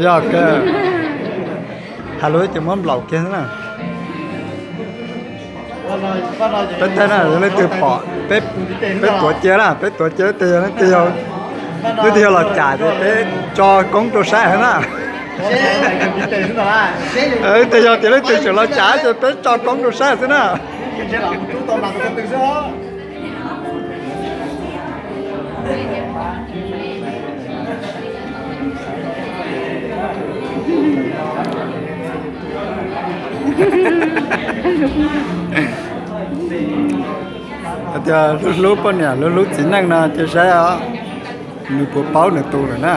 Yog kawg, hais lus ces muab nplaum kiag xwb na. Peb thaij na, leej twg pom, peb tuav cia na, peb tuav cia leej twg yog, leej twg yog, leej twg yog los cas ces peb tso koob rau saib xwb na. Leej twg yog tias leej twg tseem los cas ces peb tso koob rau saib xwb na. Hais tias hlub hlub poj niam hlub hlub txiv neej no cia saib os, nws puas paub nws tus lawm na.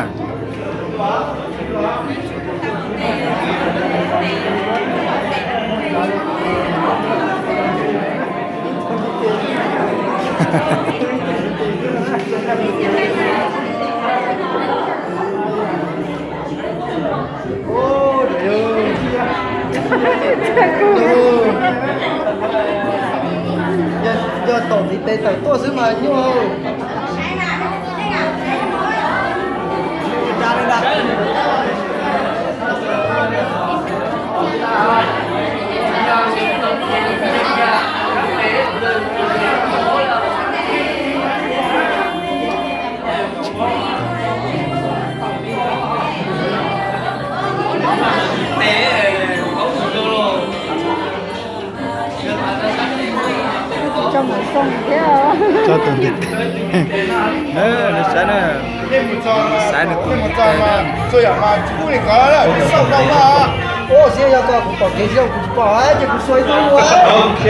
Yog tom ntiv tes tawm tuaj xwb mas nyuaj. Tso tus ntiv tes, nws saib na, saib nws tus ntiv tes. Ua siab yog koj kuv pom kev zoo kuv tsis pom ces kuv xuas ib tug ua. Ok.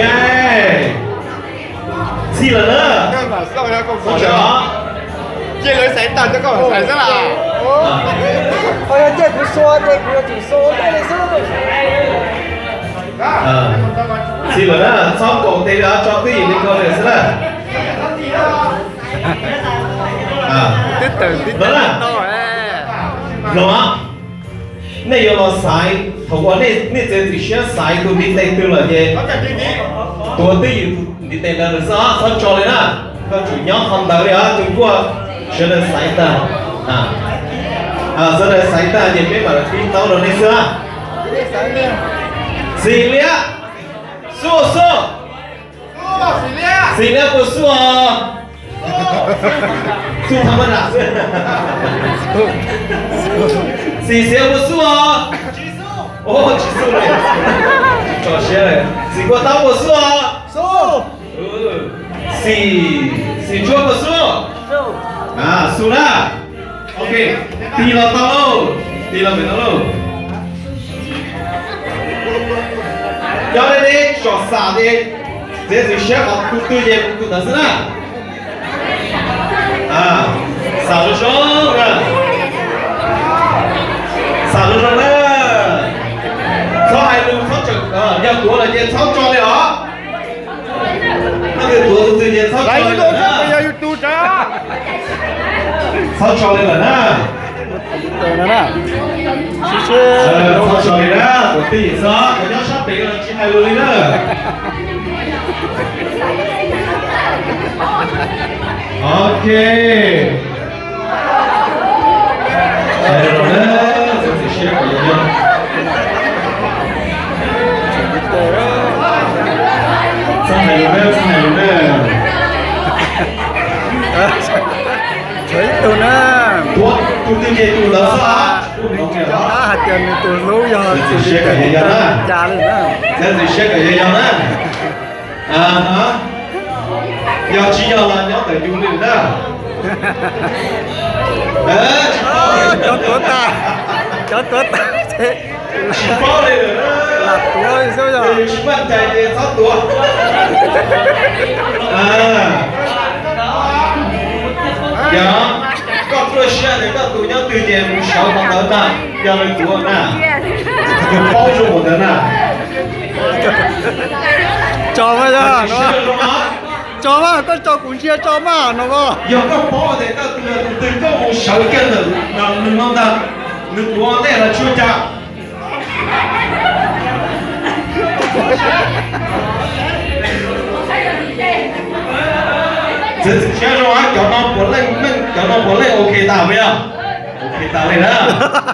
Txhij lawm na. Cia lawv xaiv tag coj koj xaiv xwb las. Ho yog cia kuv xuas ces kuv yuav tsum xuas ua ntej li xwb. Txhij lawm na, txhob kaum tes li, tso twj ywm li ko lawm xwb na. Twb tawm tib tawm tau. Los, nej yuav los xaiv, thaum uas nej txiav txim siab xaiv tus ntiv tes twg lawm ces tuav twj ywm tus ntiv tes ntawd lawm xwb, txhob tso li na. Koj tsum nyob qhov ntawd li os, tus kuj sawv daws xaiv tag. Sawv daws xaiv tag ces peb mam li pib taub rau nej xwb. Xim Liab, xub xub. Xim Liab puas xub os? Xub thaj mab nram xwb. Xim Xiav puas xub os? Tsis xub li. Tso siab lawm. Xim Kuaj Taub puas xub os? Xim, Xim Ntsuab puas xub? Xub na. Ok, tig los tau lauj, tig los pem tau lauj. Cov nej tsom xam ces txiav txim siab qhov tus twg ces tus ntawd xwb na. Xam zoo zoo na. Xam zoo zoo na. Txhob hais lus, txhob tseem, yog tuav lawm ces txhob tso li os. Koj twg tuav tus twg ces txhob tso li lawm na. Txhob tso li lawm na. Txhob tso li na, tuav twj ywm xwb, cov nyob sab pem los tsis hais lus li na. Ok. Hais lus na, txiav txim siab kom yog yog. Txhob hais lus na, txhob hais lus na. Tshuav ib tug na. Tus twg ces tus ntawd xwb. Cov qab hais tias nws tus hlub yog tus li cas li na. Txiav txim siab kom yog yog na. Yog tsis yog los nyob ntawm yus li na. Cov tuav tas, cov tuav tas. Tsis paub li lawm. Lam tuav li xwb yog. Tsis maj cai ces txhob tuav. Yog, koj tuaj siab tias koj tus nyob twg ces mus sawv qhov ntawd ntag, yog li tuav na. Yus paub zoo ntawd na. Tso mas yog no. Tso mas, koj tso kuv ntsia tso mas no koj. Yog koj paub tias koj tus twg koj mus sawv kiag ntawm nws no ntag, nws tuav ntej los tsuas cas. Txiav txim siab zoo, cov no puav leej meej Cov no puav leej ok tas peb yog? Ok tas li na.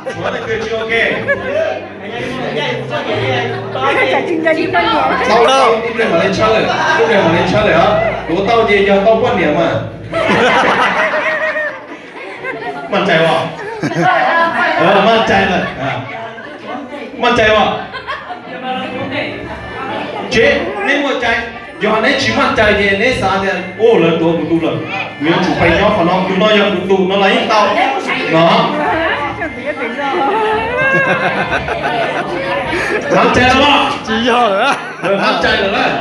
Tshuav leej twg tsis ok? Tau, tau, ib pliag mam li tshaj lawm, ib pliag mam li tshaj lawm os. Yuav tau ces yog tau poj niam mas. Maj cai as? Maj cai lawm. Maj cai as? Tsev, neb muaj cai. Yog neb tsis maj cai ces neb xav tias, u, lawv tuav kuv ntu lawm, kuv yuav tsum pais nyob qhov no, ntu no yog kuv ntu no los yeej tau no. Maj cai los? Tsis yog lawm. Maj cai lawm,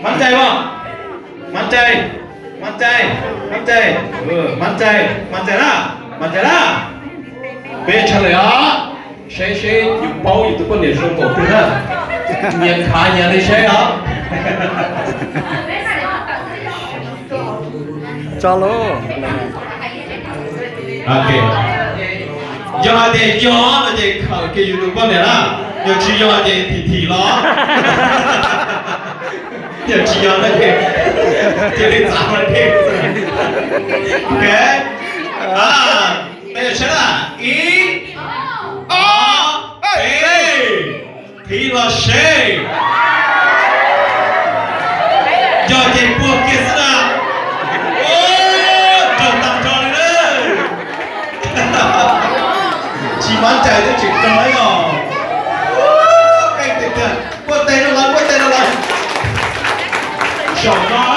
maj cai as? Maj cai, maj cai, maj cai, maj cai, maj cai na, maj cai na. Peb tshaj lawm os. Saib seb yus paub yus tus poj niam zoo npaum twg na. Nyias khav nyias li saib os. Tso lauj. Yog hais tias yog no ces khawm kiag yus tus poj niam na, yog tsis yog ces thim thim los. Yog tsis yog no ces cia li txav mas thiaj. Ok, peb sawv daws, ib, ob, peb, thim los seb. Yog ces puag kiag xwb na. Raug tag nrho li na. Tsis maj cai twb tseem raug ib os. Kuaj tes rau lawv, kuaj tes rau lawv. Zaum no